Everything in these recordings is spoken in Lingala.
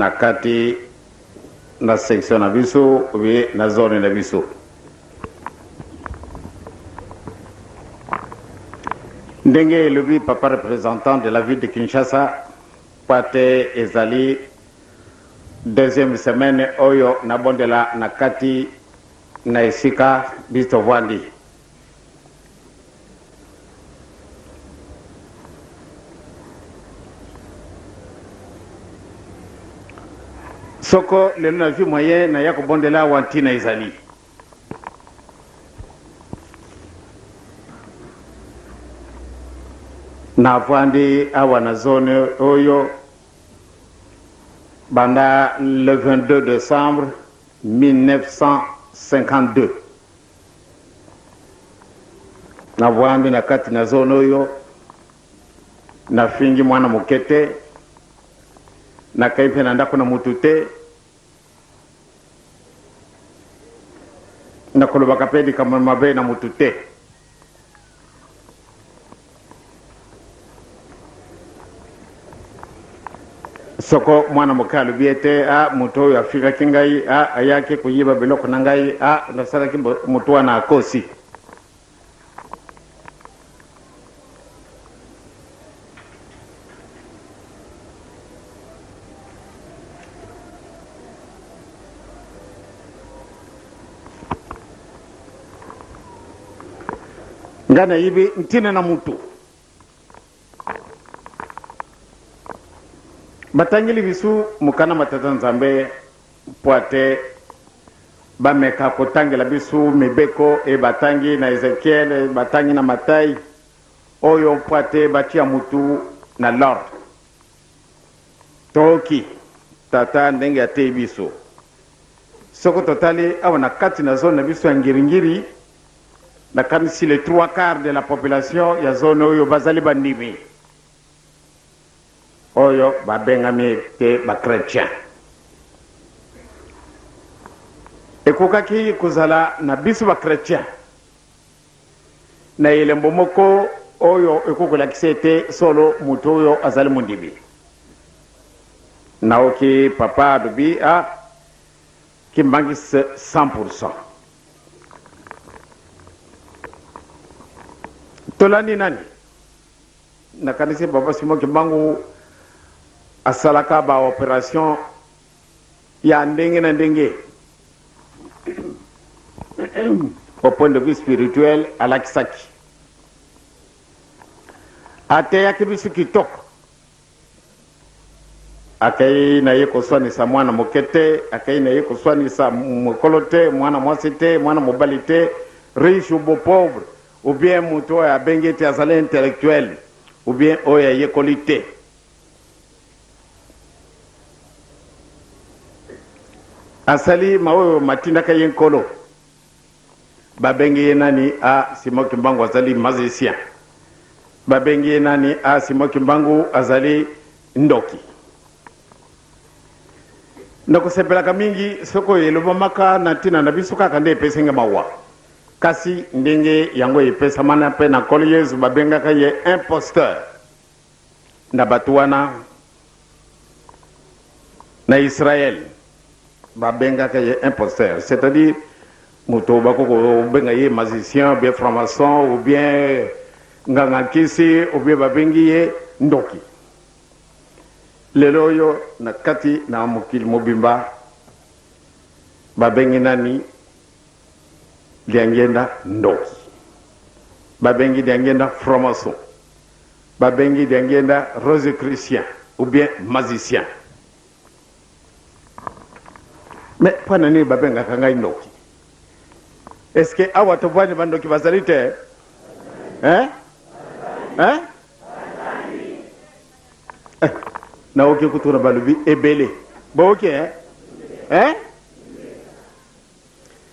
Na kati na section na biso ou bien na zone na biso. Ndenge elobi papa representant de la ville de Kinshasa, pate ezali deuxième semaine oyo nabondela na kati na esika biso tovandi. Soko lelo nazwi moyen naya kobondela awa, ntina ezali navandi awa na zone oyo banda le 22 décembre 1952. Navandi na kati na zone oyo, nafingi mwana moke te, nakei mpe na ndako na mutu te, nakolobaka mpe likambo mabe na mutu te. Soko mwana moke alobi ete a moto oyo afingaki ngai, a ayaki koyiba biloko na ngai, a nasalaki moto wana akosi. Ngai nayebi ntina na moto. Batangeli bisu mokanda ma Tata Nzambe mpo ate bameka kotangela bisu mibeko e batangi na Ezekiel, batangi na Matai, oyo mpo ate batia mutu na l'ordre. Toki Tata ndenge ateyi biso. Soko totali awa na kati na zone na biso ya Ngiringiri, nakanisi les 3/4 de la population ya zone oyo bazali bandimi oyo babengami te ba chrétien. Ekokaki kozala na biso ba chrétien na elembo moko oyo ekoki kolakisa ete solo moto oyo azali mondimi. Naoki papa alobi a Kimbanguiste 100%. Tolandi nani? Nakanisi papa Simon Kimbangu asalaka ba operation ya ndenge na ndenge au point de vue spirituel, alakisaki, ateyaki biso kitoko. Akei na ye koswanisa mwana moke te, akei na ye koswanisa mokolo te, mwana mwasi te, mwana mobali te, riche ou beau pauvre, ou bien moto oyo abengi ete azali intellectuel, ou bien oyo ayekoli te. Asali maoyo matindaka ye Nkolo. Babengi ye nani? A Simon Kimbangu azali magicien. Babengi ye nani? A Simon Kimbangu azali ndoki. Nakosepelaka mingi soki oyo elobamaka na ntina na biso kaka nde epesi ngai mawa. Kasi ndenge yango epesamana mpe na Nkolo Yezu, babengaka ye imposteur na bato wana na Israël. Babengaka ye imposteur, c'est-à-dire moto bakoki kobenga ye magicien ou bien franc-maçon ou bien nganga nkisi ou bien babengi ye ndoki. Lelo oyo na kati na mokili mobimba babengi nani Diangienda ndoki, babengi Diangienda franc-maçon, babengi Diangienda rosicrucien ou bien magicien. Mais mpo na nini babengaka ngai ndoki? Est-ce que awa tovandi bandoki bazali te? Hein? Hein? Eh, naoki kutuna balobi ebele. Boyoki eh? Hein?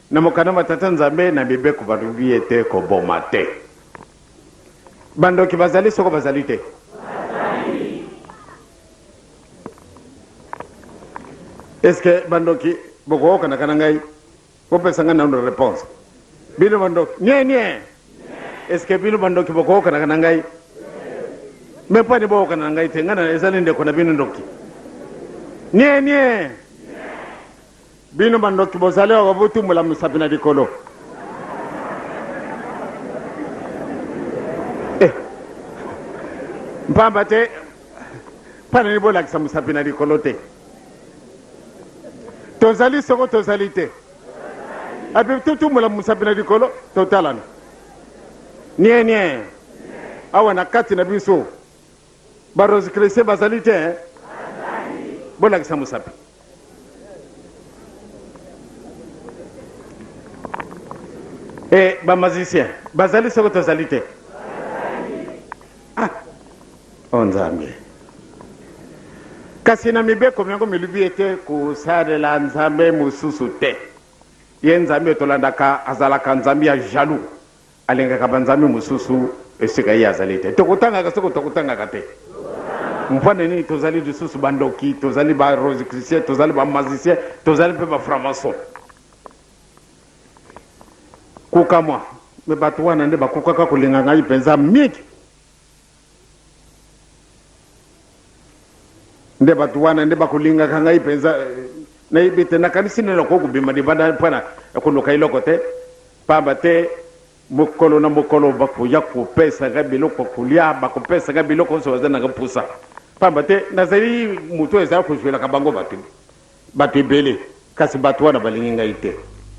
Na mokanda ma Tata Nzambe na mibeko balobi ete koboma te. Bandoki bazali soko bazali te? Est-ce que bandoki bokoyokanaka na ngai? Bopesa ngai nano réponse. Bino bandoki, nie nie. Est-ce que bino bandoki bokoyokanaka na ngai? Me mpani boyokana na ngai te, ngai na ezali ndeko na bino ndoki. Nie nie! Bino bandoki bozali awa botumbola mosapi na likolo. Eh. Mpamba te mpo nini bolakisa mosapi na likolo te? Tozali soko tozali te. Ape totumbola mosapi na likolo totalana. Nie nie. Awa na kati na biso Ba Rosicruciens bazali te eh? Bolakisa mosapi. Eh, ba magiciens bazali soko tozali te? Ah, oh Nzambe. Kasi na mibeko myango milubi ete kosalela Nzambe mosusu te. Ye Nzambe tolandaka azalaka Nzambe ya jaloux. Alingaka ba nzambe mosusu esika ye azali te. Tokotangaka soko tokotangaka te? Mpo na nini tozali lisusu bandoki, tozali ba rosicruciens, tozali ba magiciens, tozali mpe ba franc-maçons? Kokamwa, me bato wana nde bakokaka kolinga ngai mpenza mingi. Nde bato wana nde bakolingaka ngai mpenza. Nayebi te, nakanisi nde nakoki kobima libanda mpo na koluka eloko te, mpamba te mokolo na mokolo bakoya kopesa ngai biloko ya kolia, bakopesa ngai biloko nyonso baza na ngai mposa, mpamba te nazali moto oyo ezali kozwelaka bango bato, bato ebele, kasi bato wana balingi ngai te.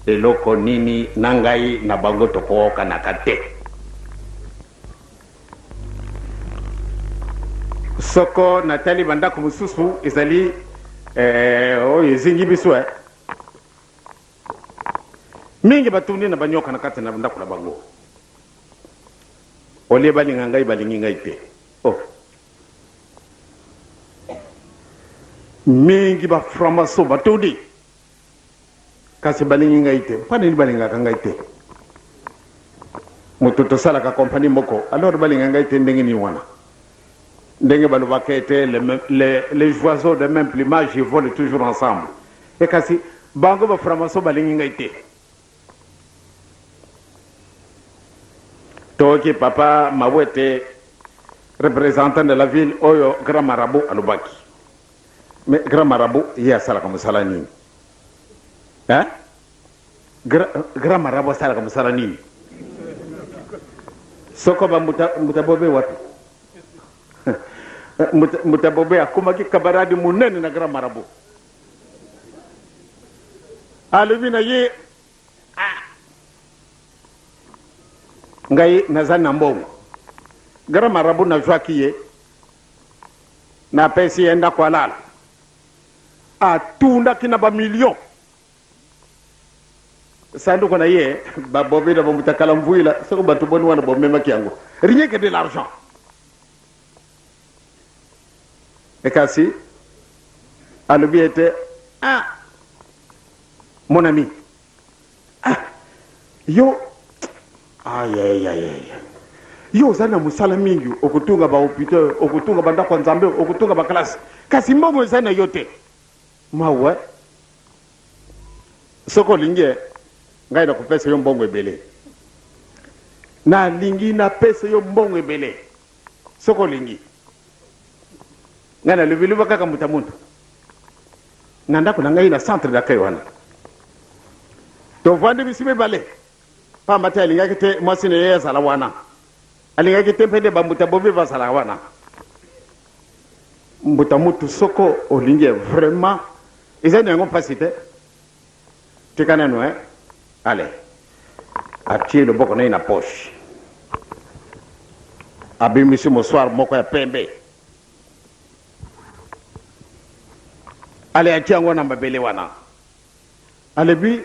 Eloko nini na ngai na bango tokoyokanaka te? Soko natali bandako mosusu ezali eh, oyo ezingi biso eh. Mingi batundi na banyoka na kati na ndako na bango. Olie balinga ngai balingi ngai te. Oh. Mingi ba franc-maçon batundi kasi balingi ngai te. Mpo nini balingaka ngai te? Moto tosalaka kompani moko, alors balinga ngai te ndenge nini wana? Ndenge balobaka ete les oiseaux de même plumage volent toujours ensemble. E kasi bango ba franc-maçon balingi ngai te. Toyoki papa Mawete représentant de la ville oyo grand marabout alobaki. Mais grand marabout ye asalaka mosala nini? Hein? Grand, grand marabout asalaka mosala nini? Soko ba mbuta, mbuta bobe wapi? Mbuta, mbuta bobe akomaki kabaradi monene na grand marabout. Alobi na ye ah, ngai naza na mbongo. Grand marabout nazwaki ye Napesi ye ndako alala. Atundaki na ba millions. Sanduku na ye ba bobi na ba mutakala mvuila soko bato boni wana bomemaki yango. Rien que de l'argent. Kasi alobi ete ah mon ami Ah yo ayayayaya yo oza na mosala mingi okotunga ba hôpitaux okotunga bandako ya nzambe okotunga baklase kasi mbongo eza na yo te mawa soki olingi eh, ngai nakopesa yo mbongo ebele nalingi napesa yo mbongo ebele soki olingi ngai nalobi loba kaka moto ya moto na ndako na ngai na centre d'accueil wana tovandi biso mibale pamba te alingaki te mwasi na ye azala wana alingaki te mpe nde bambuta bobe bazala wana mbuta mutu soko olingi vraiment eza na yango mpasi te tika nanu eh? ale atie loboko na ye na poche abimisi mosware moko ya pembe Ale atie yango na mabele wana. Alobi,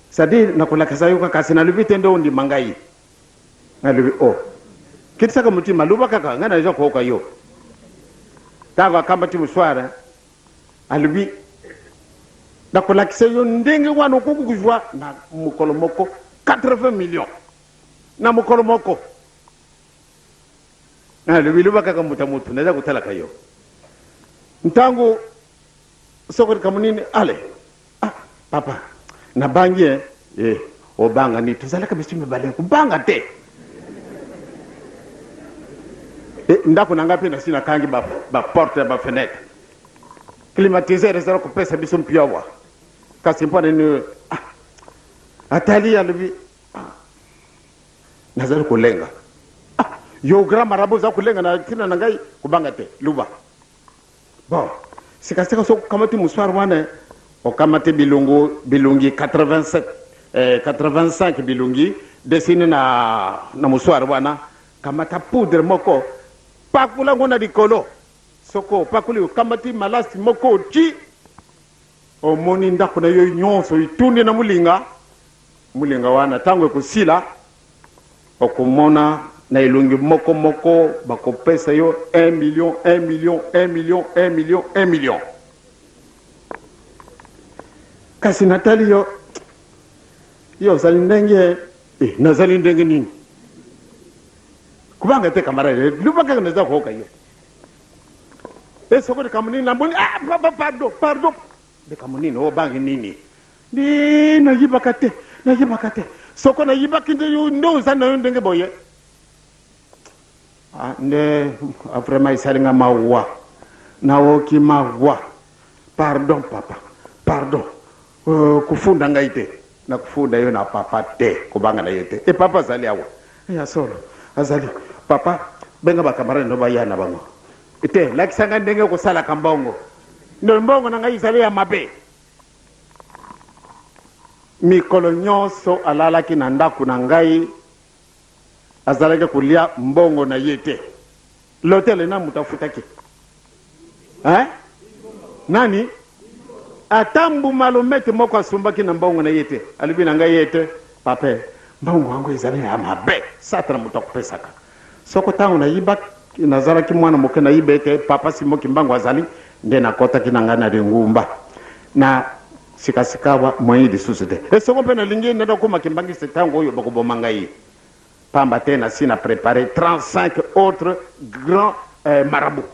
c'est-à-dire nakolakisa yo kaka kasi nalobi te nde ondima ngai. Nalobi oh. Kitisaka motima, loba kaka ngai naza koyoka yo. Ntango akambati mouchoir, alobi nakolakisa yo ndenge wana okoki kozwa na mokolo moko 80 millions na mokolo moko. Nalobi loba kaka mbuta mutu naza kotalaka yo ntango soko likambo nini ale ah, papa nabangi eh. Eh, obanga nini tozalaka biso mibale kobanga te eh, ndako na ngai mpe nasi nakangi baporte ba ya bafenetre. Climatiseur ezala kopesa biso mpio awa. Kasi mpo na nini? Ah, atali alobi ah, nazali kolenga. Ah, yo grand marabout oza kolenga na ntina na ngai, kobanga te, luba. Bon, sikasika soki okamati mouchoir wana, okamati bilungu bilungi 87 eh, 85 bilungi desine na, na mouchoir wana, kamata poudre moko pakula yango na likolo. Soko opakoli, okamati malasi moko oti, omoni ndako na yo nyonso itundi na molinga. Molinga wana ntango ekosila, okomona na elongi moko moko bakopesa yo 1 million, 1 million, 1 million, 1 million, 1 million. Kasi natali yo, yo ozali ndenge eh, nazali ndenge nini? Kubanga te camarade, luba kaka naza koyoka yo. E soko likambo nini namoni, ah, papa, pardon, pardon. Likambo nini, obangi nini? Nde nayibaka te, nayibaka te. Soko nayibaki nde yo nde oza na yo ndenge boye. Ah, nde ah, vraiment esali nga mawa. Naoki mawa. Pardon papa, pardon. Euh, kofunda ngai te. Nakofunda yo na papa te, kobanga na ye te. E papa azali awa. Ya solo, azali. Papa, benga ba camarade no baya na bango. Te, lakisa ngai ndenge okosalaka mbongo. Nde mbongo na ngai ezali ya mabe. Mikolo nyonso alalaki na ndako na ngai, azalaki kolia mbongo na ye te. L'hotel na moto afutaki. Hein? Nani? Ata mbuma lomete moko asumbaki na mbongo na ye te. Alobi na ngai ete, Papa, mbongo yango ezali ya mabe. Satana moto akopesaka. Soko ntango nayibaki, nazalaki mwana moke, nayiba ete Papa Simon Kimbangu azali, nde nakotaki na ngai na lingumba. Na sikasikawa moyen lisusu te. E soko mpe nalingi nde nakoma kimbangiste ntango oyo bakoboma ngai. Pamba te nasi na preparer 35 autres grands eh, marabouts.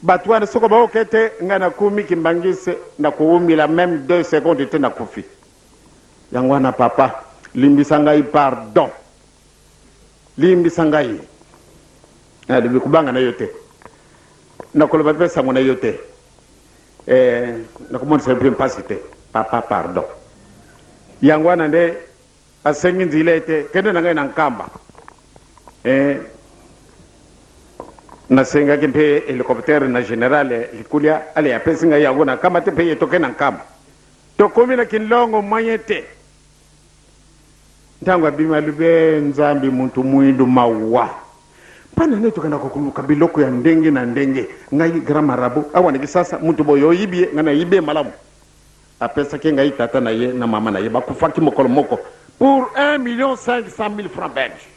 Bato wana soko baoke te ngai nakomi kimbangiste, nakowumila meme 2 secondes te, nakufi. Yango wana papa, limbisa ngai pardon. Limbisa ngai. Nalobi kobanga na yo te. Nakoloba mpe sango na yo te. Eh, nakomonisa yo mpe mpasi te. Papa pardon. Yango wana nde asengi nzila ete kende na ngai na Nkamba. Eh, nasengaki mpe helicoptère na general Likulia, ale apesi ngai yango, nakamati mpe ye toke na Nkamba. Tokomi na Kinlongo moyen te. Ntango abimi alobi, eh, Nzambe muntu mwindu mawa. Mpana nde tokendaka koluka biloko ya ndenge na ndenge. Ngai grand marabout awa na Kisasa, muntu boye oyibi ye, ngai nayibi ye malamu. Apesaki ngai tata na ye na mama na ye bakufaki mokolo moko pour 1 million 500 mille francs belge.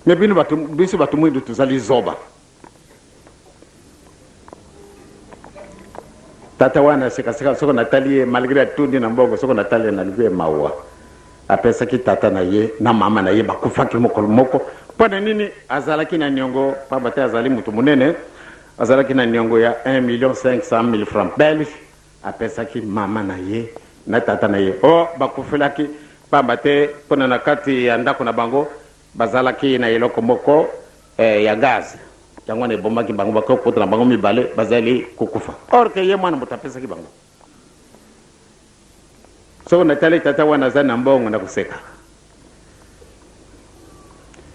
Me bino bato, biso bato mwindu tozali zoba. Tata wana sikasika soko natali ye malgré atundi na mbongo, soko natali ye nalobi ye mawa. Apesaki tata na ye na mama na ye bakufaki mokolo moko. Mpo na nini? Azalaki na niongo, pamba te azali moto monene, azalaki na niongo ya 1 million 500 mille francs belge, apesaki mama na ye na tata na ye. Oh, bakufelaki pamba te kuna na kati ya ndako na bango bazalaki na eloko moko eh, ya gaz. Yango wana ebomaki bango, bakoki kokota na bango mibale bazali kokufa. Or ke ye mwana moto apesaki bango. Soko natali tata wana aza na mbongo na koseka.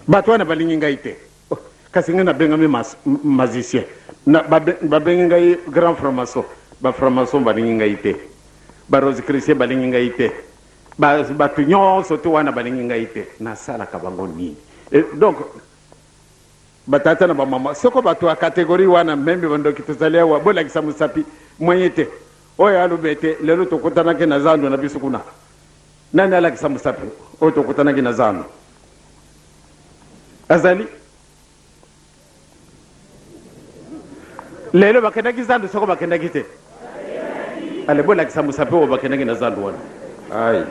Bato wana balingi ngai te. Oh, kasi ngai nabengami magicien. Babengi ngai grand franc-maçon. Ba franc-maçon balingi ngai te. Ba rosicrucien balingi ngai te. Bato nyonso te wana balingi ngai te. Nasalaka bango nini? Et donc batata na bamama, soko bato ya kategori wana meme bandoki tozali awa, bolakisa mosapi moyen te. Oyo aloba ete lelo tokutanaki na zando na biso kuna. Nani alakisa mosapi oyo tokutanaki na zando? Azali lelo bakendaki zando, soko bakendaki te, ale bolakisa mosapi oyo bakendaki na zando wana. Ai,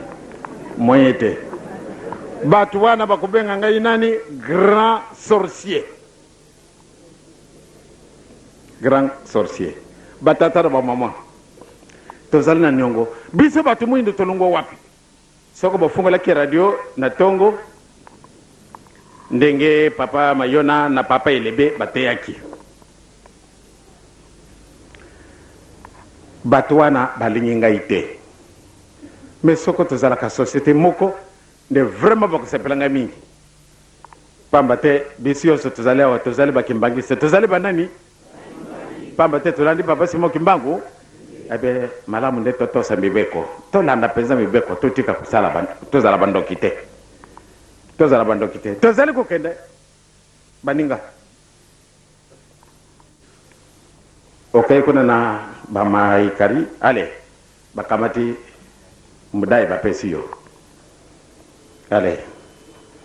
moyen te. Bato wana bakobenga ngai nani? Grand sorcier. Grand sorcier. Batata na bamama, tozali na niongo. Biso bato mwindo tolongwa wapi? Soko bofungolaki radio na tongo ndenge papa Mayona na papa Elebe bateyaki. Bato wana balingi ngai te. Mais soko tozalaka societe moko nde vraiment bakosepela ngai mingi. Pamba te biso yonso tozali awa tozali ba kimbanguiste. Tozali ba nani? Pamba te tolandi Papa Simon Kimbangu. Eh bien, malamu nde totosa mibeko. Tolanda mpenza mibeko, totika kosala ba, tozala bandoki te. Tozala bandoki te. Tozali kokende baninga. Okei kuna na ba Mahikari, allez, bakamati mudai bapesi yo. Allez,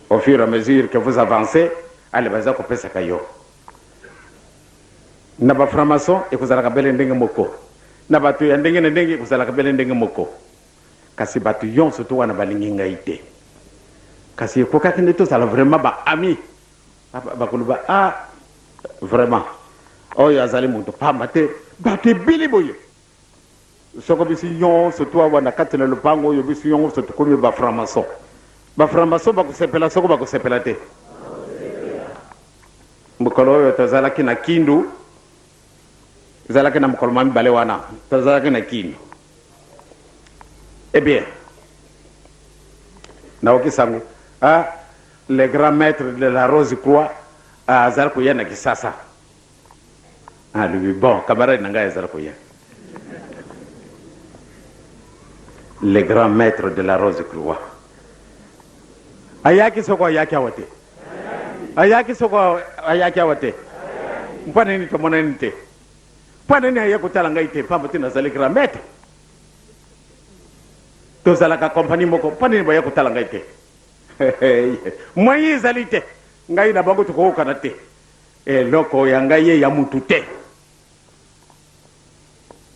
au fur et à mesure que vous avancez, allez, baza kopesaka yo. Na ba franc-maçon ekozalaka bele ndenge moko, na bato ya ndenge na ndenge ekozalaka bele ndenge moko. Kasi bato yonso to wana balingi ngai te. Kasi ekokaki nde tozala vraiment ba amis. Bakoloba ah vraiment oyo azali moto pamba te bato ebele boye soko biso nyonso to awa na kati na lopango oyo biso nyonso tokomi ba franc-maçon. Ba franc-maçon bakosepela soko bakosepela te. Mokolo oyo tozalaki na Kindu, ezalaki na mokolo mwa mibale wana tozalaki na Kindu. Eh bien, naoki sango ah, le grand maître de la Rose Croix azali koya na Kisasa. Alobi bon, camarade na ngai azali koya. Le grand maître de la Rose Croix ayaki soko ayaki awa te, ayaki soko ayaki awa te. Mpo nini tomonani te? Mpo nini aye kotala ngai te? Pamba te nazali grand maître, tozalaka compagnie moko. Mpo nini baye kotala ngai te? Moyen ezali te, ngai na bango tokokokana te. Eloko ya ngai ye ya mutu te,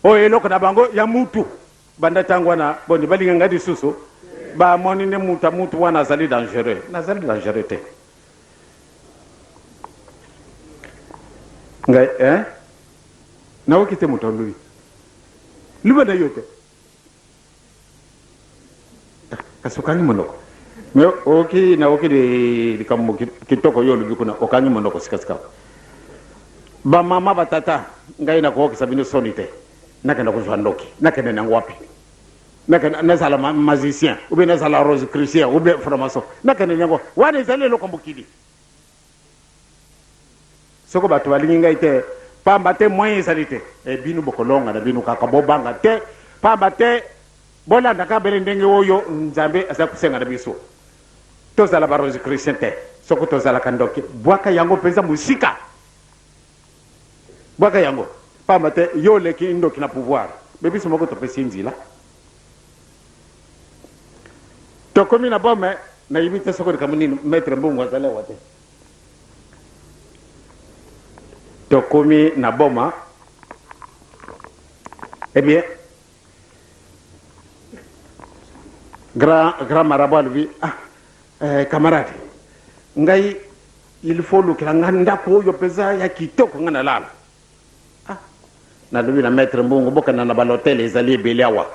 oyo eloko na bango ya mutu. Banda ntango wana boni balinga ngai lisusu? Bamoni nde mutu ya mutu wana azali dangereux. Nazali dangereux te ngai, eh? Nayoki te moto alobi liba na yo te, kasi okangi monoko. Me oki nayoki likambo kitoko yo olobi kuna, okangi monoko sikasika. Bamama batata, ngai nakokokisa bino soni te. Nakenda kozwa ndoki, nakende nango wapi? Nakenda nazala magicien ou bien nazala rose christien ou bien franc-maçon, nakende nango wana? Ezali eloko mokili. Soko bato balingi ngai te, pamba te moyen ezali te. E bino bokolonga na bino kaka, bobanga te, pamba te bolanda kaka bele ndenge oyo Nzambe azali kosenga na biso. Tozala ba rose christien te. Soko tozalaka ndoki, bwaka yango mpenza mosika, bwaka yango, pamba te yo oleki ndoki na pouvoir. Me biso moko topesi ye nzila. Tokomi na bome, nayebi te soko likambo nini. Maître Mbungu azali awa te. Tokomi na boma, eh bien, grand marabout alobi: ah, camarade, ngai il faut olukela ngai ndako oyo mpenza ya kitoko ngai nalala. Ah, nalobi na maître Mbungu, bokenda na balotel ezali ebele awa.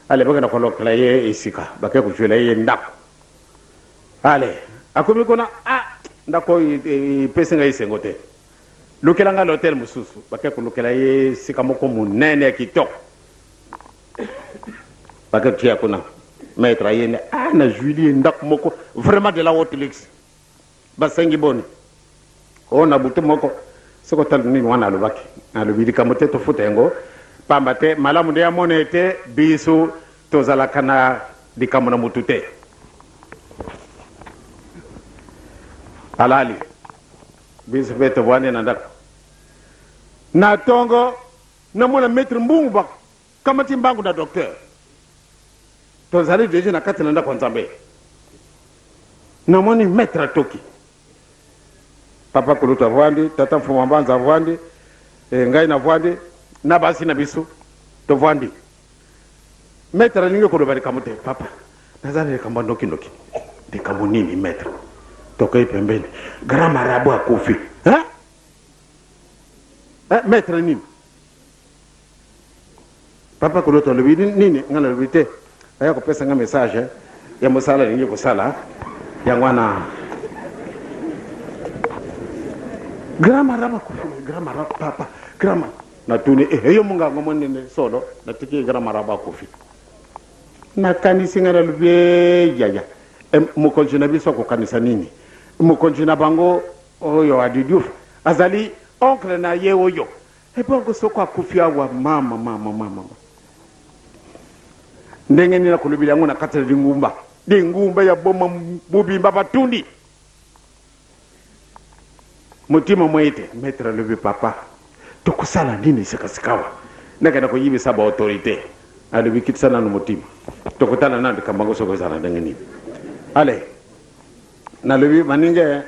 Ale, bokenda kolokela ye esika, bake kozwela ye ndako. Ale, akomi kuna, ah, ndako oyo epesi ngai esengo te, lukela ngai lotel mosusu. Bake kolukela ye esika moko monene ya kitoko, bake kotia kuna. Maître ayende: ah, nazwili ye ndako moko vraiment de la haute luxe. Basengi boni? Oyo na butu moko soki otali nini wana alobaki, alobi likambo te, tofuta yango, pamba te malamu nde amona ete biso tozalaka na likambo na mutu te. Alali, biso mpe tovandi na ndako. Na tongo namona maître Mbungu bakamati mbangu na docteur. Tozali deja na kati na ndako ya Nzambe. Namoni maître atoki, papa kulutu avandi, tata mfuma mbanza avandi, ngai navandi na basi na biso tovandi. Maître alingi koloba likambo te. Papa, naza na likambo ya ndokindoki. Likambo nini, maître? Tokei pembeni. Grand marabout akufi, hein? Eh, maître, nini? Papa kulutu alobi nini? Ngai nalobi te, aya kopesa nga message ya mosala alingi kosala yango wana. Grand marabout akufi, grand marabout, papa, grand marabout. Natuni eh, yo monganga monene solo, natiki grand marabout akufi. Nakanisi ngai nalobi eh, yaya eh, mokonzi na biso akokanisa nini? Mokonzi na bango oyo Adi Diouf azali oncle na ye oyo ebongo soko akufi awa mama mama mama ndenge nini nakolobela yango na kati ya lingumba lingumba ya boma mobimba batundi Motima mwa ete, Maitre alobi, Papa, tokosala nini sikasikawa? Nakenda koyibisa ba autorite. Alobi, Kitisa nanu motima, tokotala nanu likambo yango soki ezala ndenge nini. Ale, nalobi, baninga,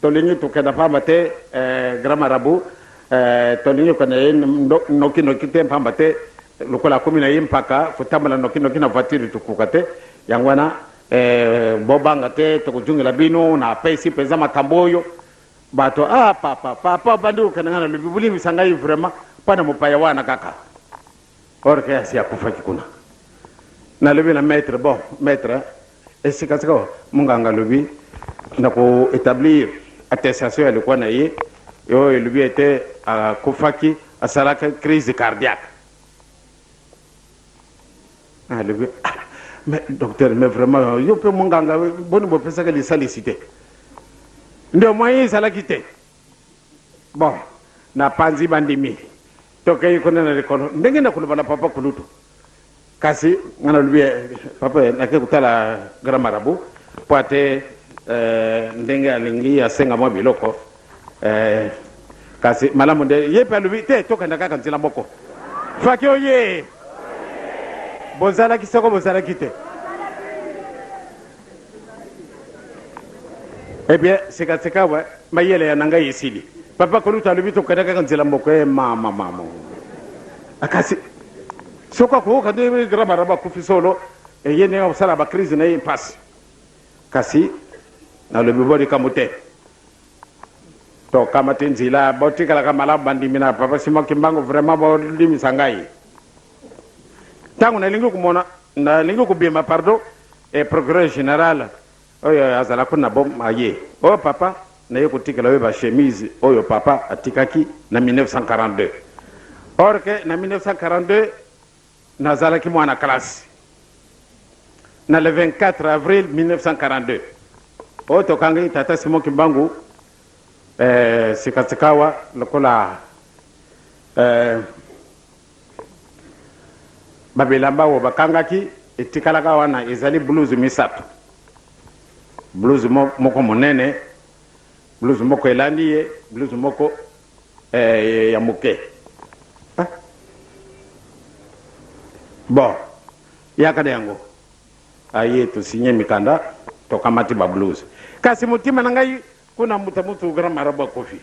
tolingi tokenda pamba te, eh, grand marabout, eh, tolingi kokenda ye noki noki te, pamba te, lokola akomi na ye mpaka, kotambola noki noki na voiture tokoka te, yango wana Eh, bobanga te, tokozongela bino. Napesi mpenza makambo oyo bato. Ah, papa, papa, bandi kokende. Ngai nalobi, bolimbisa ngai vraiment mpo na mopaya wana kaka, or ke asi akufaki kuna. Nalobi na maître, bon maître, esika sika monganga alobi na koétablir attestation ya lokwa na ye oyo elobi ete akufaki, asalaki crise cardiaque. Alobi, ah, mais docteur, mais vraiment yo mpe monganga, boni bopesaka lisalisi te? Nde moyen ezalaki te. Bon, napanzi bandimi, tokei kuna na likolo ndenge na koloba na papa kulutu. Kasi nga nalobi, eh, papa, nake kotala grand marabout po ate eh, ndenge alingi asenga mwa biloko eh, kasi malamu nde ye mpe alobi te, tokenda kaka nzela moko. Faki oye, bozalaki soko bozalaki te? Eh bien, sikasika wa mayele ya na ngai esili. Papa koluta alobi tokenda kaka nzela moko. E mama mama, kasi soki akoyoka nde grand marabout akufi solo, eye ndenge akosala bacrise na ye mpasi. Kasi nalobi, bo likambo te, tokamati nzela. Botikalaka malamu, bandimi na papa Simon Kimbangu. Vraiment bolimisa ngai, ntango nalingi komona, nalingi kobima, pardon, e procureur général oyo azala kuna bom aye: oyo papa naye kotikela oyo bachemise oyo papa atikaki na 1942. Or ke na 1942 nazalaki mwana classe. Na le 24 avril 1942 oyo tokangi tata Simon Kimbangu, eh, sikasikawa lokola eh, babilamba oyo bakangaki etikalaka wana ezali blouse misato: blouse moko monene, blouse moko elandi ye, blouse moko eh, ya moke. Ah. Bon, yaka na yango. Aye, tosinye mikanda, tokamati bablouse. Kasi motima na ngai kuna, muta mutu grand marabout akufi.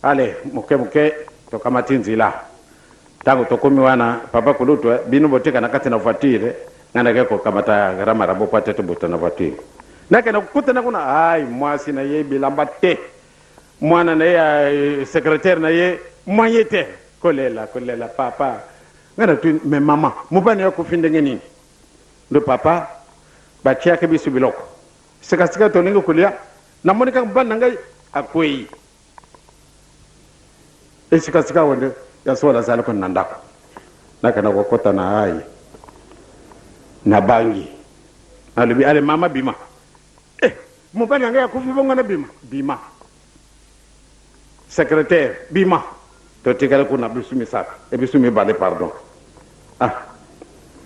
Ale, moke moke tokamati nzela. Ntango tokomi wana, papa kulutu, bino botika na kati na voiture, ngai nake kokamata grand marabout po ate tobota na voiture. Nakende kokutana kuna, ai, mwasi na ye bilamba te, mwana na ye ya secrétaire na ye moyen te, kolela kolela. Papa, ngai natuni, mais mama, mobali akufi ndenge nini? Nde papa, batiaki biso biloko, sikasika tolingi kolia, namoni kaka mobali na ngai akwei. Esikasika awa nde ya solo azali kuna na ndako. Nakenda kokota na ai, nabangi. Nalobi, ale mama, bima. Eh, mobali na ngai akufi, bongo na bima? Bima, secrétaire, bima. Totikali kuna biso misato, e biso mibale, pardon. Ah,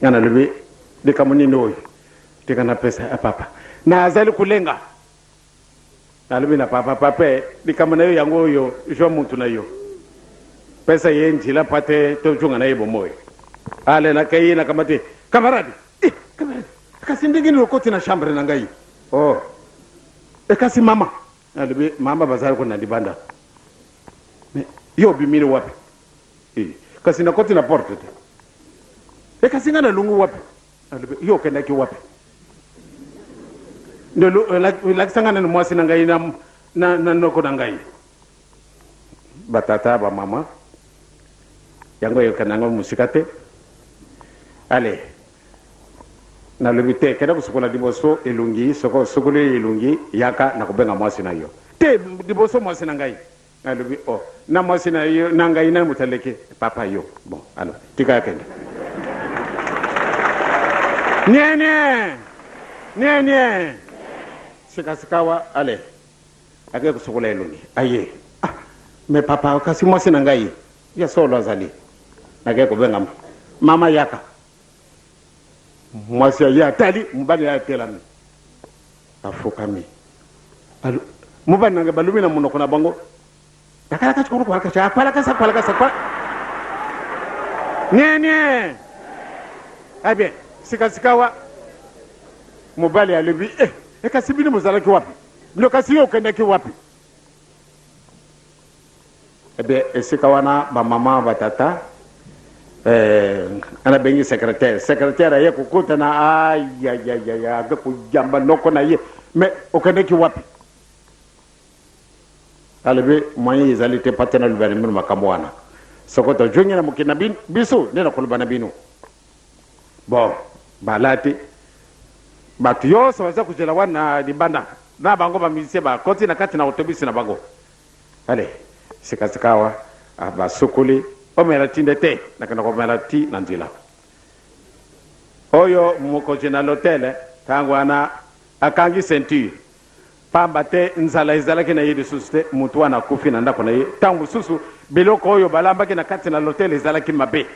nga nalobi, likambo nini oyo? Tika napesa ya papa, nazali kolenga. Nalobi na papa, papa, likambo na yo yango oyo, zwa mutu na yo, pesa ye nzela mpo ate tozonga na ye bomoi. Ale, nakei, nakamati camarade. Eh, camarade, kasi ndenge nini okoti na chambre na ngai? Oh, e kasi mama, nalobi, mama bazali kuna libanda. Mais yo obimili wapi? Eh, kasi nakoti na porte te. E kasi ngai nalungu wapi? Nalobi, yo okendaki wapi? Nde lakisa ngai nanu mwasi na ngai na noko na ngai. Batata, bamama, yango eyokana yango mosika te. Ale, nalobi te, kenda kosukola liboso elongi. Soko osukoli elongi, yaka, nakobenga mwasi na yo. Te, liboso mwasi na ngai. Alobi oh na mwasi na yo na ngai nani moto aleki papa yo bon alors tika akende nie nie nie nie sikasikawa ale ake kosukola elongi aye ah, me papa kasi mwasi na ngai ya solo azali nake kobenga mama yaka mwasi aye atali mobali aye atelami afukami mobali na ngai balobi na monoko na bango nie eh bien sikasikawa mobali alobi eh, ekasi bino bozalaki wapi bino kasi yo okendaki wapi eh bien esika wana bamama batata eh, anabengi secrétaire secrétaire aye kokutana ayayayaya ake kojamba noko na ye mais okendeki wapi alobi moyen ezali te pate naloba na bino makambo wana soko tozongi na mokili na biso nde nakoloba na bino bon balati bato nyonso baza kozela wana libanda na bango bamusicien bakoti na kati na otobisi na bango ale sikasika awa ah, basukoli omela ti nde te nakenda komela ti na nzela oyo mokonzi na lotele ntango wana akangi ceinture pamba te nzala ezalaki na ye lisusu te moto wana akufi na ndako na ye ntango mosusu biloko oyo balambaki na kati na lotele ezalaki mabe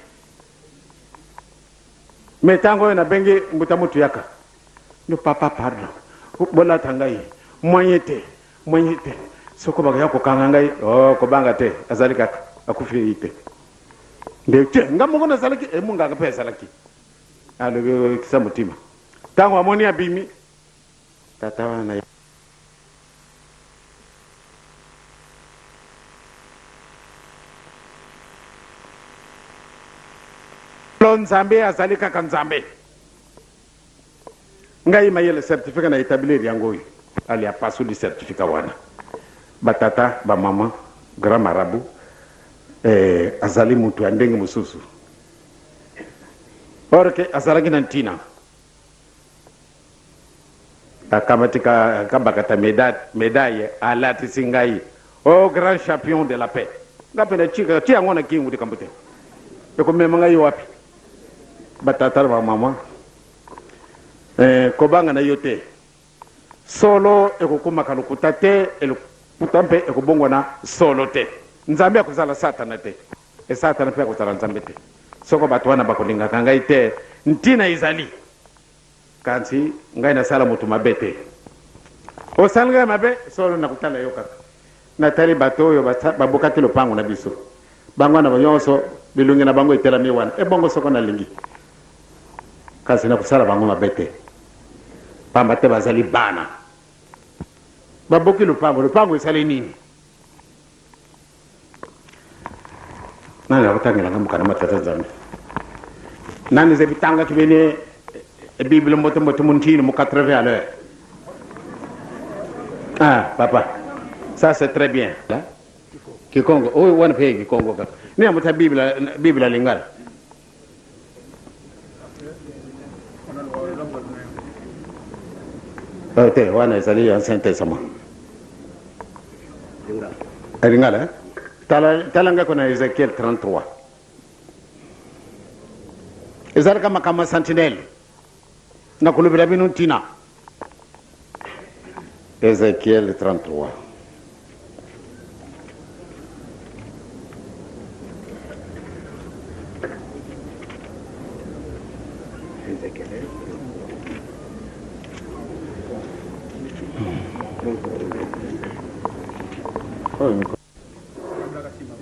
me ntango oyo nabengi mbuta mutu yaka no papa pardon bolata ngai moyen te moyen te soko bakoya kokanga ngai oh, kobanga te azali kaka akufi ye te nde te nga moko nazalaki emungaka mpe azalaki alobi kisa motima ntango amoni abimi tata wana lo nzambe azali kaka nzambe ngai mayele certificat na établir yango oyo ali apasoli certificat wana batata bamama grand marabout eh, azali moto ya ndenge mosusu or ke azalaki na ntina akamati kabakata médaille alatisi ngai o grand champion de la paix nga mpe natika ti yango na kingu likambo te ekomema ngai wapi batata na bamama eh, kobanga na yo te solo ekokomaka lokuta te lokuta mpe ekobongwana solo te nzambe akozala satana te esatana mpe akozala nzambe te soko bato wana bakolingaka ngai te ntina ezali kasi ngai nasala moto mabe te osali ngai mabe solo nakotala yo kaka natali bato oyo babukaki lopango na biso bango wana nyonso bilongi na bango etelami wana ebongo soko nalingi kasi nakosala bango mabe te pamba te bazali bana baboki lopango lopango esali nini nani akotangela nga mokanda matata nzambe nani eza bitangaki bene bible mbote mbote muntini mu 80 à l'heure ah papa ça c'est très bien là kikongo oyo wana mpe kikongo kaka ni amota bible bible lingala oyo te wana ezali ancien testament lingala eh? tala, tala ngai kona ezekiel 33 ezalaka makambo ya sentinelle nakolobela bino ntina ezekiel 33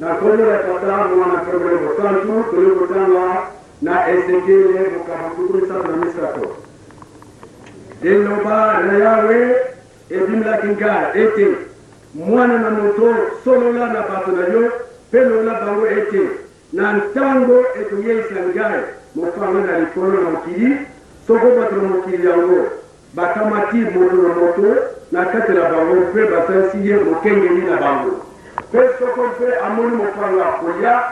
Na nkombo ya Tata, Mwana mpe Molimo Mosantu, toyei kotanga na Ezekiele mokapo 33. Liloba na Yawe ebimelaki ngai ete, Mwana na moto, solola na bato na yo mpe lola bango ete, Na ntango ekoyeisa ngai mopanga na likolo na mokili, soko bato na mokili yango bakamati moto na moto na kati na bango mpe basalisi ye mokengeli na bango, mpe soko mpe amoni mopanga koya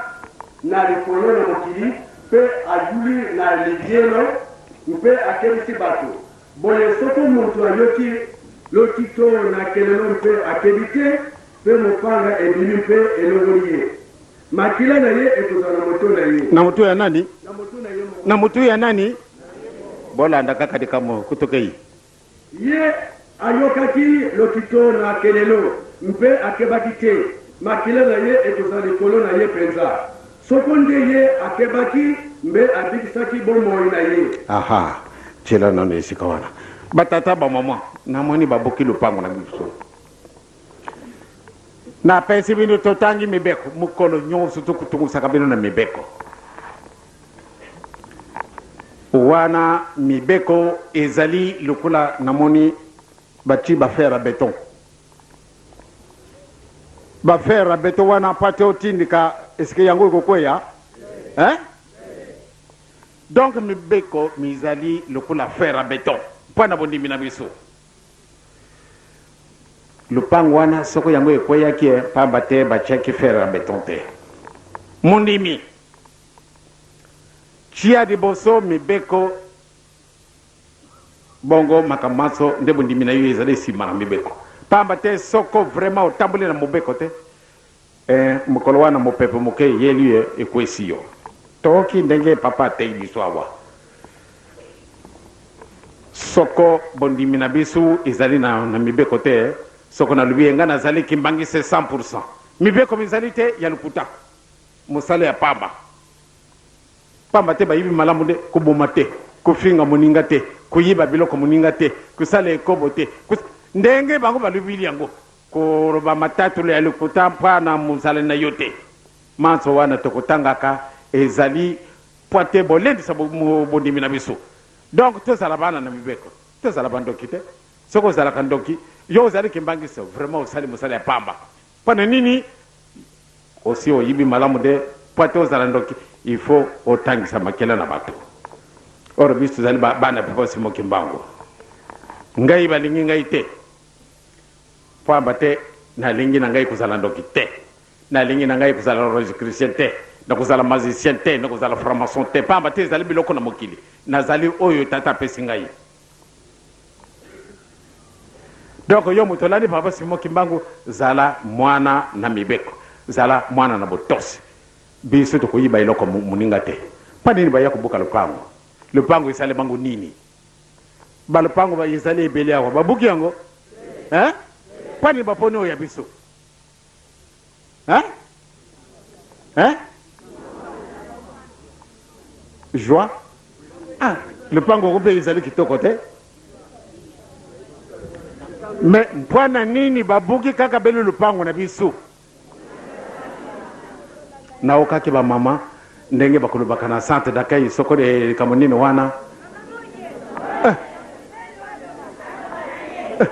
na likolo na mokili mpe ayuli na libyelo mpe akebisi bato, boye soko moto ayoki lokito na kelelo mpe akebi te, mpe mopanga ebimi mpe elongoli ye, makila na ye ekozala na moto na ye. Na moto ya nani? Na moto na ye moko. Na moto ya nani? Bolanda kaka likambo kutokei. Ye ayokaki lokito na kelelo mpe akebaki te, makila na ye ekozala likolo na ye mpenza. Soko nde ye akebaki, mbe abikisaki bomoi na ye. Aha, tiela nano esika wana. Batata, bamama, namoni babuki lopango na biso. Napesi bino totangi mibeko mokolo nyonso, tokotungusaka bino na mibeko wana. Mibeko ezali lokola namoni bati bafer ya beton, bafer ya beton wana mpo ate otindika esike yango ekokweya, hein? Donc mibeko mizali lokola fer ya beton mpo na bondimi na biso. Lopango wana soko yango ekweyaki pamba te batiaki fer ya beton te. Mondimi, tia liboso mibeko, bongo makambo manso nde bondimi na yo ezali nsima na mibeko. Pamba te soko vraiment otamboli na mobeko te, mokolo wana mopepe moke eyeli yo ekwesi yo. Toyoki ndenge papa ateyi biso awa. Soko bondimi na biso ezali na, na mibeko te, soko nalobi ye ngai nazali kimbangiste 100%, mibeko mizali te, ya lokuta, mosala ya pamba. Pamba te bayibi malamu nde koboma te, kofinga moninga te, koyiba biloko moninga te, kosala ekobo te, kos... ndenge bango balobili yango, koloba matatolo ya lokuta mpo na mozalani na yo te. Manso wana tokotangaka ezali mpo te bolendisa bondimi na biso. Donc tozala bana na mibeko, tozala bandoki te. Soki ozalaka ndoki, yo ozali kimbangiste, vraiment osali mosala ya pamba. Mpo na nini? Osi oyibi malamu te, mpo te ozala ndoki, il faut otangisa makila na bato. Or biso tozali bana Papa Simon Kimbangu. Ngai balingi ngai te, pamba te nalingi na ngai kozala ndoki te. Nalingi na ngai kozala rosicrucien te, nakozala magicien te, nakozala franc-maçon te, pamba te ezali biloko na mokili. Nazali oyo Tata apesi ngai. Donc yo moto olandi Papa Simon Kimbangu, zala mwana na mibeko, zala mwana na botosi. Biso tokoyiba eloko moninga te. Mpo nini baya kobuka lopango? Lopango esali bango nini? Balopango ba ezali ebele awa, babuki yango? Hein? Mpo nini baponi oyo ya biso? Hein? Hein? Joie? Ah, lopango yango mpe ezali kitoko te. Mais mpo na nini babuki kaka belo lopango na biso? Naokaki ba mama ndenge bakolobaka na centre d'accueil soko likambo nini wana. Eh. Eh.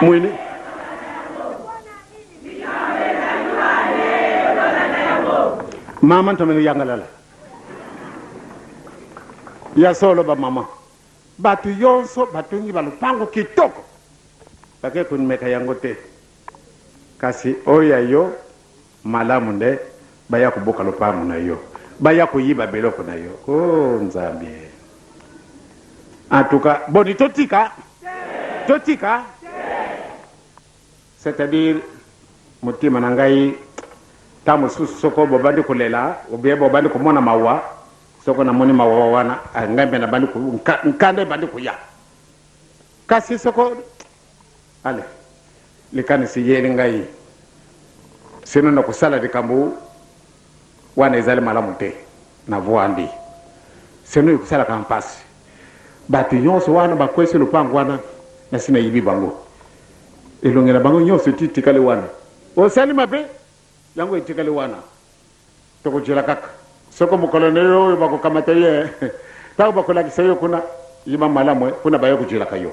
Mwini. Mama ntomelo yangalala ya solo ba mama bato yonso batongi ba lopango kitoko bake komeka yango te kasi oyo ya yo malamu nde baya kobuka lopango na yo baya koyiba biloko na yo. Oh Nzambe, en tout cas boni totika totika. C'est à dire motema na ngai tango mosusu soko bobandi kolela ou bien bobandi komona mawa, soko namoni mawa wana ngai mpe nabandi nkanda ebandi koya. Kasi soko ale likanisi eyeli ngai sino nakosala likambo wana ezali malamu te, navwandi sino ekosalaka mpasi. Bato nyonso wana bakwesi lopango wana, nasi nayibi bango elongi na bango nyonso etitikali wana. Osali mabe, yango etikali wana. Tokojela kaka soko mokolo na yo oyo bakokamata ye ntango bakolakisa yo kuna, yiba malamu kuna baye kojelaka yo.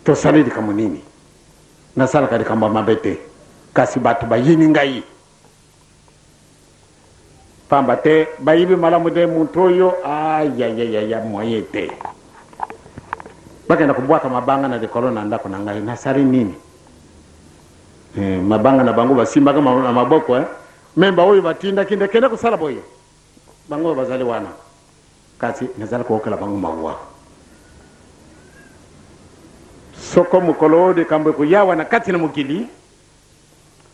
Tosali likambo nini? Nasalaka likambo ya mabe te, kasi bato bayini ngai. Pamba te bayibi malamu te moto oyo ayayayaya moyen te. Bakenda kobwaka mabanga na likolo na ndako na ngai, nasali nini? Eh, mabanga na bango basimbaka na maboko eh. Me baoyo batindaki nde kende kosala boye, bango bazali wana, kasi nazali koyokela bango mawa. Soko mokolo oyo likambo ekoyawa na kati na mokili,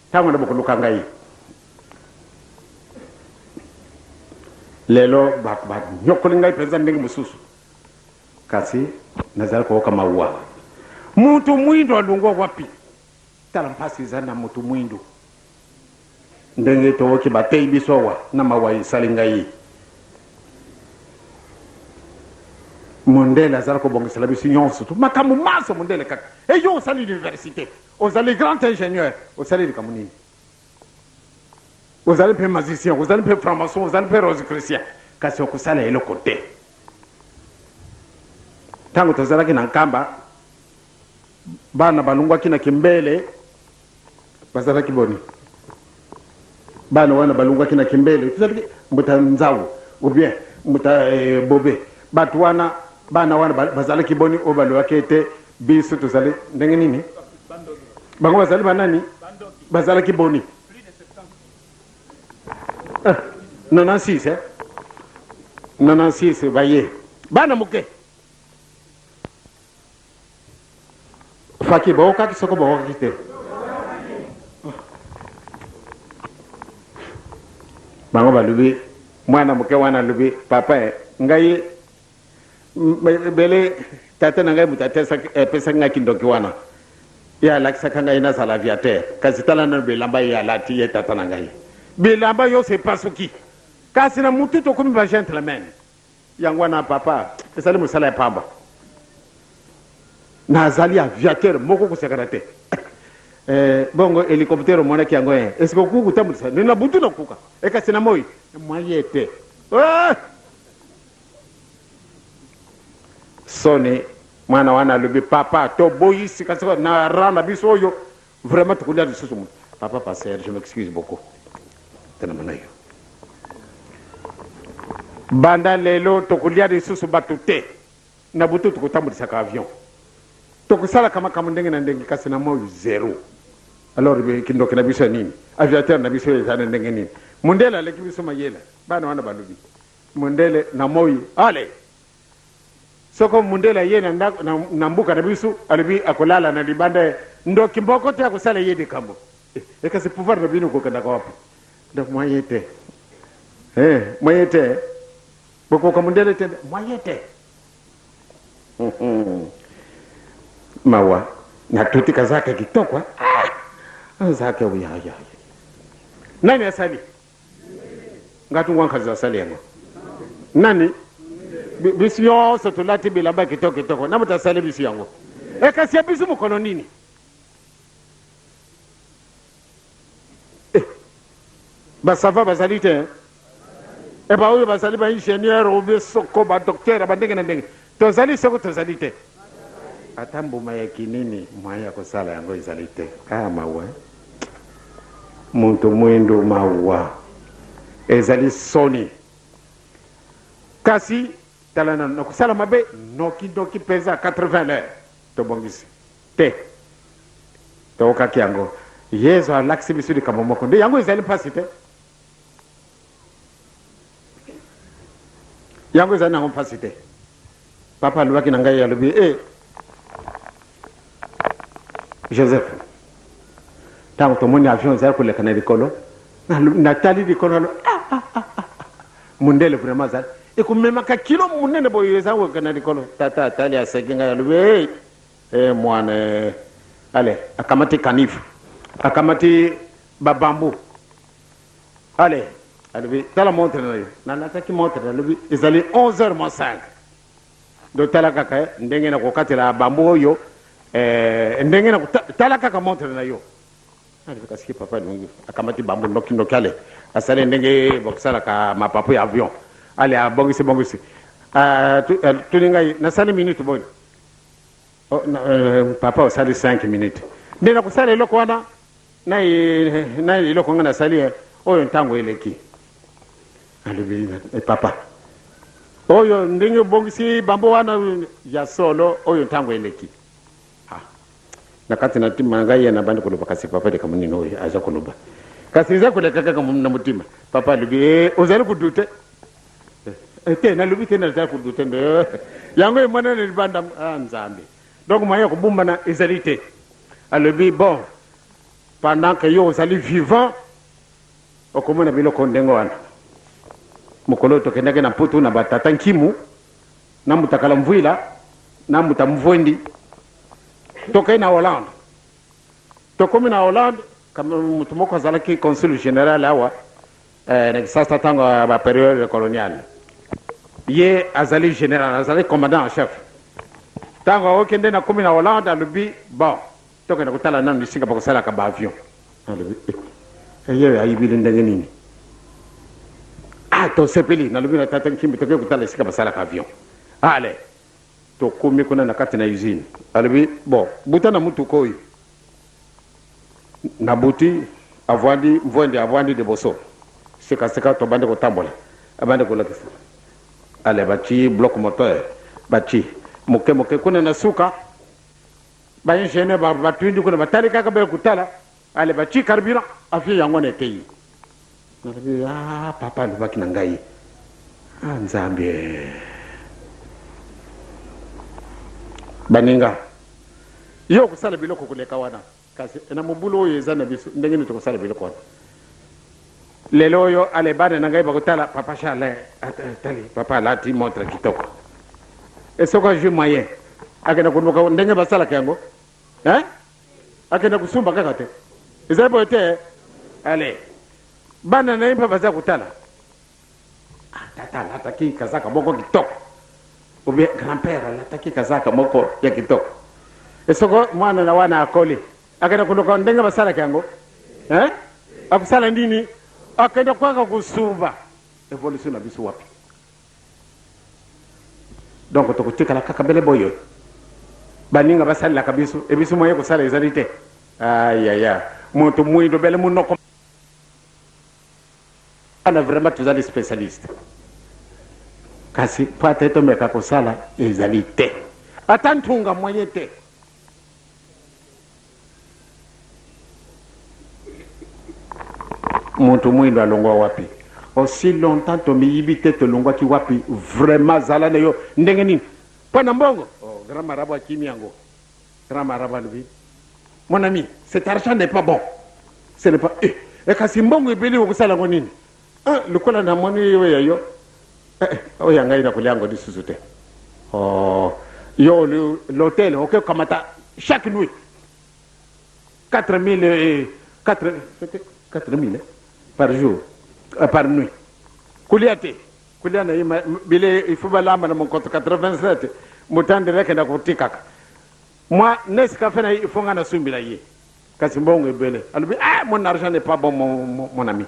ntango na bokoluka ngai. Lelo banyokoli ngai mpenza ndenge mosusu, kasi nazali koyoka mawa. Moto mwindo alongwa wapi? Tala mpasi eza na moto mwindo. Ndenge toyoki bateyi biso awa na mawa esali ngai. Mondele azali kobongisela biso nyonso tu makambo manso, mondele kaka. E yo osali université, ozali grand ingénieur, osali likambo nini? Ozali mpe magicien, ozali mpe franc-maçon, ozali mpe rosicrucien, kasi okosala eloko te. Ntango tozalaki na Nkamba, bana balongwaki na Kimbele, bazalaki boni? Bana wana balongwaki na Kimbele, tozalaki mbuta Nzau ou bien mbuta eh, Bobe. Bato wana, bana wana bazalaki boni oyo balobaki ete biso tozali ndenge nini? Bango bazali banani? Bazalaki boni? Ah, 96 eh? 96 baye bana moke faki baokaki soko baokaki te, bango balobi, mwana moke wana alobi: "Papa, eh, ngai ebele tata na ngai moto apesaki ngai kindoki wana, ye alakisaka ngai nazala aviateur, kasi tala nano bilamba ye alati, ye tata na ngai, bilamba nyonso epasuki, kasi na mutu tokomi ba gentleman. Yango wana papa, ezali mosala ya pamba. Nazali aviateur moko kosakana te." Eh, bongo hélicoptère omonaki yango eh, esike okoki kotambwisa na butu na kuka ekasi na moi mwaye te. Ah! Soni mwana wana alobi: "Papa, toboyi sika na rang na biso oyo, vraiment tokolia lisusu moto." Papa pasteur, je m'excuse beaucoup, tena yo banda lelo tokolia lisusu bato te. Na butu tokotambulisaka avion, tokosalaka makambo ndenge na ndenge, kasi na moi zero. Alors kindoki na biso ya nini? Aviateur na biso eza na ndenge nini? Mondele aleki biso mayele. Bana wana balobi mondele na moi ale soko mondele aye na, ndako, na mboka na biso, alobi akolala na libanda, ndoki moko te akosala ye likambo. Eh, kasi pouvoir na bino kokendaka wapi? Donc moyen te, eh, moyen te, bokoka mondele te, moyen te. Mawa natuti kazaka kitoko, ah, azaka uyaya nani asali ngati ngwankazi asali yango nani? Biso nyonso tolati bilamba kitoko kitoko, na moto asali biso yango, ekasi ya biso mokolo nini? Eh, basava bazali te e, baoyo bazali baingénieur obe soko badocteur bandenge na ndenge, tozali soko tozali te, ata mbuma ya kinini moyen ya kosala yango ezali te. Ah, mawa, moto mwindo, mawa, ezali soni. Kasi tala nano nakosala mabe noki noki mpenza 80 heures tobongisi te, tokokaki yango. Yesu alakisi biso likambo moko nde yango ezali mpasi te, yango ezali nango mpasi te. Papa alobaki na ngai, alobi: "E Joseph, ntango tomoni avion ezali koleka na likolo, natali likolo, alo ah, ah, ah, ah. Mondele vraiment azali ekomemaka kilo monene boye, eza koleka na likolo." Tata atali, aseki ngai, alobi: "Hey, hey, mwana." Ale akamati canif, akamati babambu, ale alobi: "Tala montre na yo." Nalataki montre, alobi: "Ezali 11 heures moins 5, do tala kaka ndenge na kokatela bambu oyo, eh, ndenge na tala kaka montre na yo." Alobi: "Kasi papa alongi." Akamati bambu noki noki, ale asali ndenge bakosalaka mapapu ya avion, ale abongisi bongisi. Tuni ngai: "Nasali minute boni?" "Oh, papa, osali 5 minutes." "Nde nakosala eloko wana na eloko nga nasali oyo, ntango eleki." Alobi: "Papa, oyo ndenge obongisi bambo wana ya solo oyo, ntango eleki." Ah. Na kati na ntima na ngai ye nabandi koloba, kasi papa likambo nini oyo aza koloba? Kasi eza koleka kaka na motima. Papa alobi, eh, ozali kodute? Eh, te, nalobi te nazali kodute nde yango emonani libanda. Ah, Nzambe. Donc moyen ya kobombana ezali te. Alobi, bon, pendant que yo ozali vivant, okomona biloko ndenge wana. Mokolo oyo tokendaki na Mputu na batata Nkimu, na Mutakala Mvuila, na Mbuta Mvuendi, tokei na Hollande. Tokomi na Hollande, moto moko azalaki consul general awa eh, na Kisasa ntango ya ba periode coloniale. Ye azali general, azali commandant en chef. Ntango akokende na komi na Hollande, alobi bon, tokende kotala nanu esika bakosalaka ba avion. Alobi eh, eh, ye ayibili ndenge nini? Ah, tosepeli. Nalobi na tata Nkimbi, toke kotala esika basalaka avion. Ale tokomi kuna na kati na usine, alobi bon, buta na mutuka oyo. Nabuti, avandi Mvwende, avandi liboso. Sikasika tobandi kotambola, abandi kolakisa. Ale batii bloc moteur, batii moke moke kuna na suka, ba ingénieur batindi kuna, batali kaka be kotala. Ale batii carburant, avion yango wana ekei. Nalobi, ah, papa alobaki na ngai, ah, Nzambe. Baninga, yo okosala biloko koleka wana, kasi na mobulu oyo eza na biso, ndenge nini tokosala biloko wana? Lelo oyo, ale bana na ngai bakotala papa Charles, tali papa alati montre kitoko. E soki azwi moyen, akenda koluka ndenge basalaka yango, hein? Akenda kosomba kaka te. Ezali boye te? Ale bana na ye mpe baza kotala. Ah, tata alataki kazaka moko kitoko, ou bien grand-père alataki kazaka moko ya kitoko. Esoko mwana na wana akoli, akenda koluka ndenge basalaka yango, hein? Akosala nini? Akenda kaka kosumba. Evolution na biso wapi? Donc tokotikala kaka bele boyo. Baninga basalelaka biso, e biso moye kosala ezali te. Ayaya, moto mwindo bele monoko wana vraiment tozali spécialiste. Kasi po ata tomeka kosala ezali te. Ata ntunga moye te. Mutu muindo alongwa wapi? Aussi longtemps tomiyibi te tolongwaki wapi? Vraiment zala na yo ndenge nini? Mpo na mbongo? Oh, grand marabout akimi yango. Grand marabout alobi, mon ami, cet argent n'est pas bon. Ce n'est pas eh, eh kasi mbongo ebele okosala yango nini? Ah, lokola namoni yo ya yo eh, eh, oyo ya ngai nakolia yango lisusu te. Oh, yo l'hôtel oke kamata chaque nuit 4000 et 4 4000 par jour, par nuit. Kulia te, kulia na ye bile il faut balamba na monkoto 87 mutandele akenda kotikaka mwa Nescafé na ye, il faut nga nasumbila ye kasi mbongo ebele. Alobi, ah, mon argent n'est pas bon, mon ami.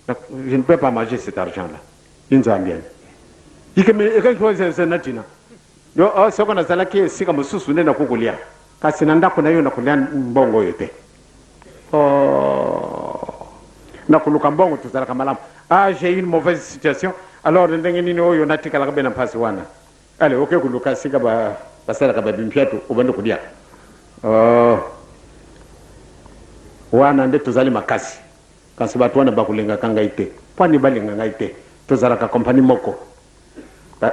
Donc, je ne peux pas manger cet argent là. Inzambi ani ikeme ekankiwazese na tina yo, oh, soko nazalaki esika mosusu nde nakoki kolia, kasi na ndako na yo nakolia mbongo oyo te. Oh, nakoluka mbongo tozalaka malamu. Ah, j'ai une mauvaise situation, alors ndenge nini oyo natikalaka be na mpasi wana? Ale oke koluka esika basalaka babimpiato, obandi kolia. Oh, wana nde tozali makasi. Kasi bato wana bakolingaka ngai te. Mpo ani balinga ngai te? Tozalaka kompani moko.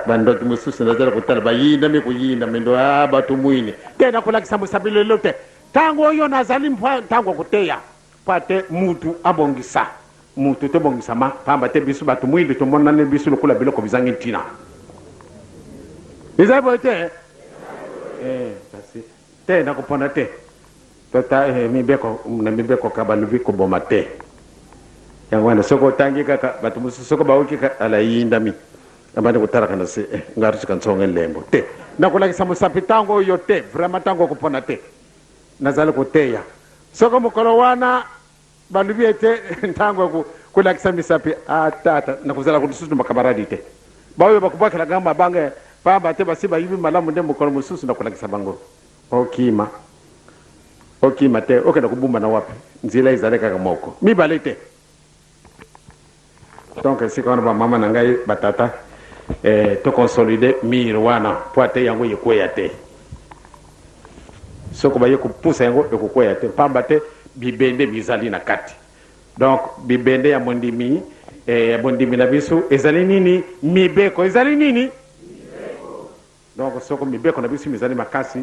Bandoki mosusu nazali kotala bayindami koyinda mendo, ah, bato mwini te. Nakolakisa mosapi lelo te. Ntango oyo nazali mpo ntango koteya mpo te mutu abongisa mutu tobongisama, pamba te biso bato mwindu tomonani biso lokola biloko bizangi ntina. Ezali boye te? Eh, kasi te nakopona te. Tota eh, mibeko na mibeko ka balobi koboma te. Yango wana soki otangi kaka bato mosusu soko baoki ala yindami abandi kotalaka na se, eh, ngarusuka nsonga elembo te. Nakolakisa mosapi ntango oyo te, vraiment ntango okopona te. Nazali koteya soko mokolo wana balobi ete ntango ya kolakisa misapi, atata nakozala lisusu na bakamaradi te. Baoyo bakobwakelaka nga mabanga pamba te basi bayibi malamu, nde mokolo mosusu nakolakisa bango. Okima, okima te, okenda kobumba na wapi? Nzela ezali kaka moko, mibale te. Donc esika wana bamama na ngai, batata, eh, toconsolide mire wana mpo ate yango ekweya te. Soko baye kopusa yango ekokweya te, pamba te bibende bizali na kati. Donc bibende ya mondimi eh, ya bondimi na biso ezali nini? Mibeko ezali nini? Donc soko mibeko na biso mizali makasi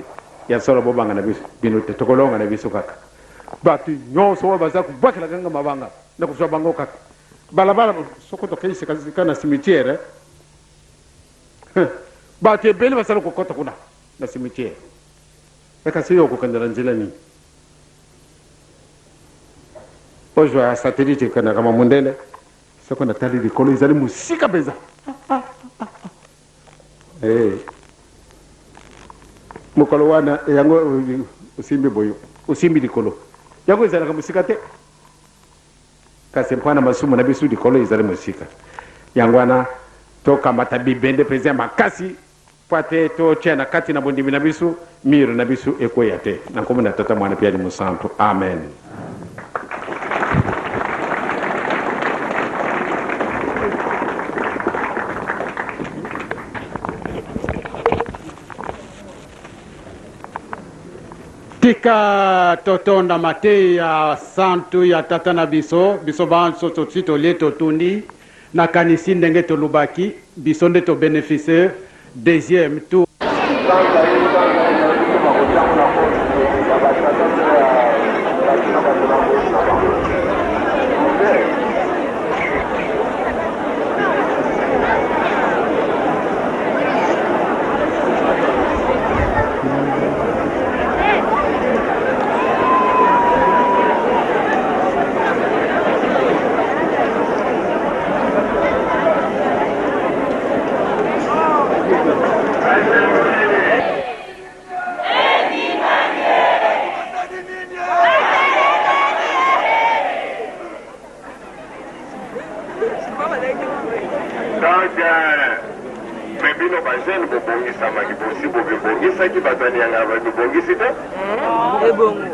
ya solo, bobanga na biso bino te, tokolonga na biso kaka. Bato nyonso oyo baza kobwakelaka nga mabanga na kozwa bango kaka balabala. Soko tokei sikasika na cimetière, eh, bato ebele basali kokɔta kuna na cimetière. Kasi yo okokende na nzela nini? Ozwa satellite ekendaka ma mondele. Soko natali likolo, ezali mosika mpenza. Hey. Mokolo wana yango osimbi boyo, osimbi likolo, yango ezalaka mosika te. Kasi mpo na masumu na biso, likolo ezali mosika. Yango wana tokamata bibende mpenza ya makasi mpo ate totia na kati na bondimi na biso, mur na biso ekweya te. Na nkombo na Tata, Mwana mpe ya Mosantu, amen. Tika totonda mateya santu ya tata na biso. Biso banso tosi tolie, totundi. Nakanisi ndenge tolobaki, biso nde tobénéficie deuxième tour. Sanza ye sanza ye nayebi te bakotia yango na compte ya batata to ya bato na bato na bosi na bango te. Donc mais bino bajeune bobongisamaki, bosi bobibongisaki, bato ya nianga babibongisi te. Ebongo.